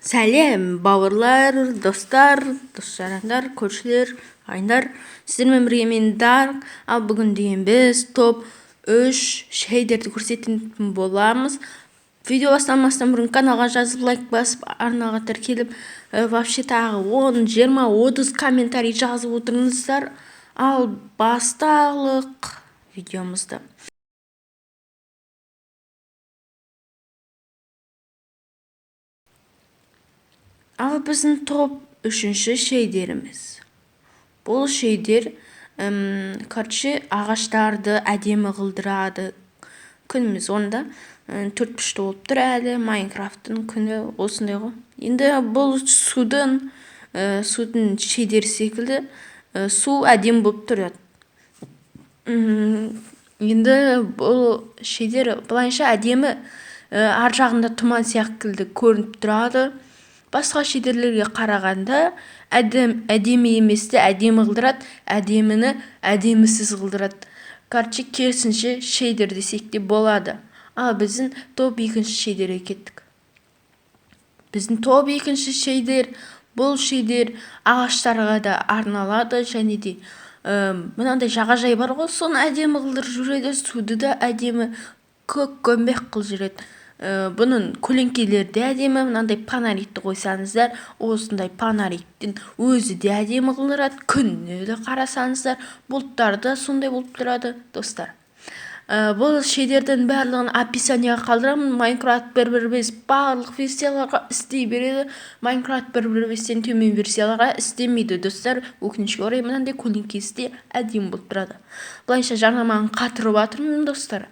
Сәлем, бауырлар, достар, дос-жарандар, көршілер, ағайындар! Сіздермен бірге мен, Дарк. Ал бүгін деген біз топ 3 шейдерді көрсететін боламыз. Видео басталмастан бұрын каналға жазып, лайк басып, арнаға тіркеліп, вообще тағы 10, 20, 30 комментарий жазып отырыңыздар. Ал басталық видеомызды. Ал біздің топ үшінші шейдеріміз. Бұл шейдер, короче, ағаштарды әдемі қылдырады. Күніміз онда төрт бұрышты болып тұр әлі. Майнкрафттың күні осындай ғой. Енді бұл судың шейдері секілді, су әдемі болып тұрады. Енді бұл шейдер былайынша әдемі, ар жағында тұман секілді көрініп тұрады. Басқа шейдерлерге қарағанда әдемі еместі әдемі қылдырады, әдеміні әдемісіз қылдырады. Короче, керісінше шейдер десек те болады. Ал біздің топ екінші шейдерге кеттік. Біздің топ екінші шейдер, бұл шейдер ағаштарға да арналады, және де мынандай жағажай бар ғой, соны әдемі қылдырып жібереді, суды да әдемі көк көмбек қылып жібереді. Бұның көлеңкелері де әдемі, мынандай фонарикті қойсаңыздар, осындай фонариктің өзі де әдемі қылдырады. Күніне де қарасаңыздар, бұлттар да сондай болып тұрады, достар. Бұл шейдердің барлығын описанияға қалдырамын. Майнкрафт 1.1.5 барлық версияларға істей береді. Майнкрафт 1.1.5-тен төмен версияларға істемейді, достар. Өкінішке орай, мынандай көлеңкесі де әдемі болып тұрады. Былайша жарнаманы қатырып жатырмын, достар.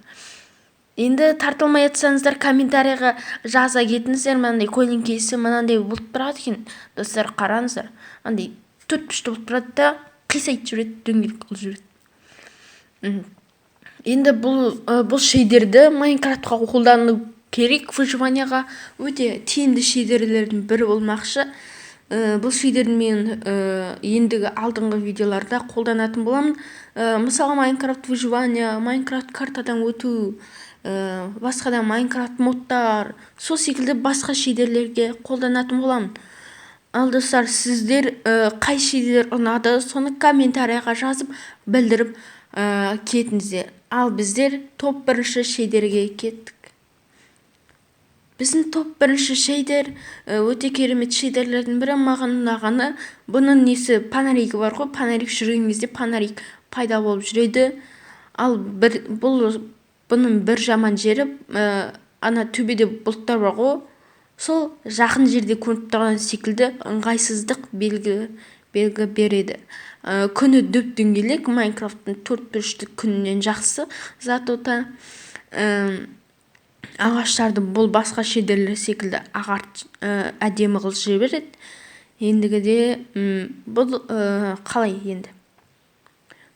Енді тартылмай жатсаңыздар, комментарийға жаза кетіңіздер. Мынандай көлеңкесі мынандай болып тұрады екен, достар, қараңыздар. Андай төрт бұрышты болып тұрады да, қисайтып жібереді, дөңгелек қылып жібереді. Енді бұл шейдерді Майнкрафтқа қолдану керек, выживанияға өте тиімді шейдерлердің бірі болмақшы. Бұл шейдерді мен ендігі алдыңғы видеоларда қолданатын боламын. Мысалға, Майнкрафт выживания, Майнкрафт картадан өту, басқа да Майнкрафт модтар, сол секілді басқа шейдерлерге қолданатын боламын. Ал достар, сіздер қай шейдер ұнады, соны комментарийға жазып білдіріп кетіңіздер. Ал біздер топ бірінші шейдерге кеттік. Біздің топ бірінші шейдер өте керемет шейдерлердің бірі. Маған ұнағаны бұның несі, фонаригі бар ғой, фонарик жүрген кезде фонарик пайда болып жүреді. Ал бұның бір жаман жері, ана төбеде бұлттар бар ғой, сол жақын жерде көрініп тұрған секілді ыңғайсыздық белгі береді. Күні дөп дөңгелек, Майнкрафттың төрт бұрышты күнінен жақсы зато та. Ағаштарды бұл басқа шейдерлер секілді ағарт, әдемі қылып жібереді. Ендігіде, бұл қалай енді?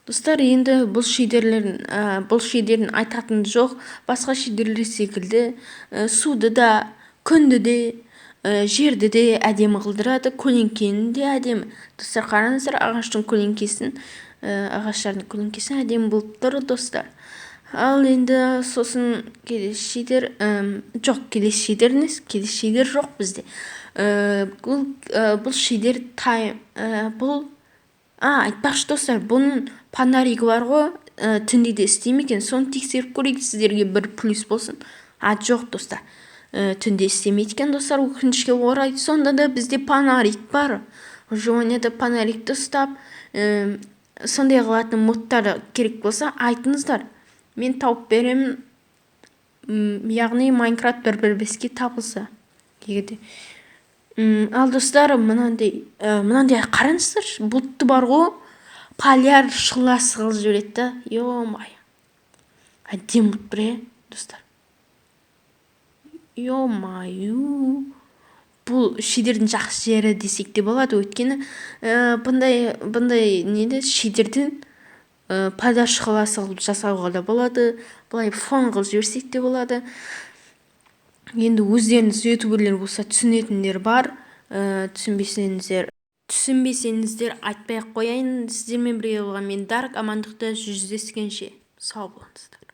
Достар, енді бұл шейдердің айтатыны жоқ. Басқа шейдерлер секілді, суды да, күнді де, жерді де әдемі қылдырады, көлеңкені де әдемі. Достар, қараңыздар, ағаштың көлеңкесін, ағаштардың көлеңкесі әдемі болып тұр, достар. Ал енді сосын келесі шейдер, жоқ, келесі шейдер емес, келесі шейдер жоқ бізде. Бұл шейдер тайм, бұл, айтпақшы, достар, бұның фонаригі бар ғой, түнде де істей ме екен, соны тексеріп көрейік, сіздерге бір плюс болсын. Жоқ, достар, түнде істемейді екен, достар, өкінішке орай. Сонда да бізде фонарик бар. Выживанияда фонарикті ұстап, сондай қылатын модтар керек болса, айтыңыздар. Мен тауып беремін, яғни Майнкрафт 1.1.5-ке табылса. Егер де. Ал достар, мынандай қараңыздаршы, бұлтты бар ғой, поляр шыласы қылып жібереді да, ё-моё. Әдемі болып тұр, достар. Ё-моё. Бұл шейдердің жақсы жері десек те болады, өйткені, бұндай неде шейдерден, поляр шыласы қылып жасауға да болады, былай фон қылып жіберсек те болады. Енді өздеріңіз ютуберлер болса түсінетіндер бар, түсінбесеңіздер айтпай ақ қояйын. Сіздермен бірге болған мен, Дарк, амандықта жүздескенше сау болыңыздар.